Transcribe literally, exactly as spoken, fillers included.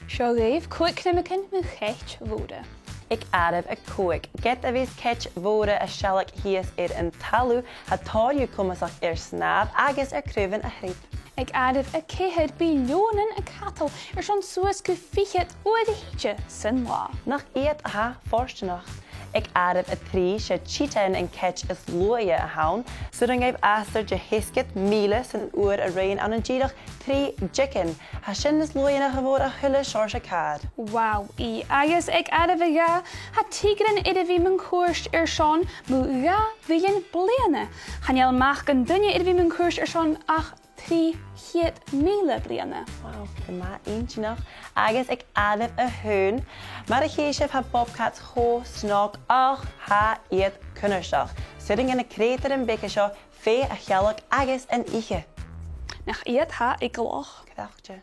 Seo agaibh còig cnuimheagan mu chait mhòra. Aig àireamh a còig, ged a bhios cait mhòra a' sealg shìos air an talamh, tha tòrr dhiubh comasach air snàmh agus air craobhan a shruth. Aig àireamh a ceithir, bidh leòmhannan a' cadal airson suas gu fichead uair a thìde san latha. Nach iad a tha fortanach. Aig àireamh a trì, 's e cheetah an cait as luaithe a th' ann. 'S urrainn dhaibh astar de sheasgad mìle san uair a ruighinn ann an dìreach trì diogan. Tha sin nas luaithe na a' mhòr-chuid a h-uile seòrsa càr. Wow, aidh. Agus aig àireamh a dhà, tha tìgearan air a bhith mun cuairt airson mu dhà mhillean bliadhna. Chan eil mac an duine air a bhith mun cuairt airson ach trì cheud mìle bliadhna. Wow, gu math inntinneach. Agus aig àireamh a h-aon, mar a chì sibh, tha bobcats cho snog ach tha iad cunnartach. 'S urrainn dha na creutairean beaga seo fèidh a shealg agus an ithe. Nach iad tha eagalach. Creidsinn.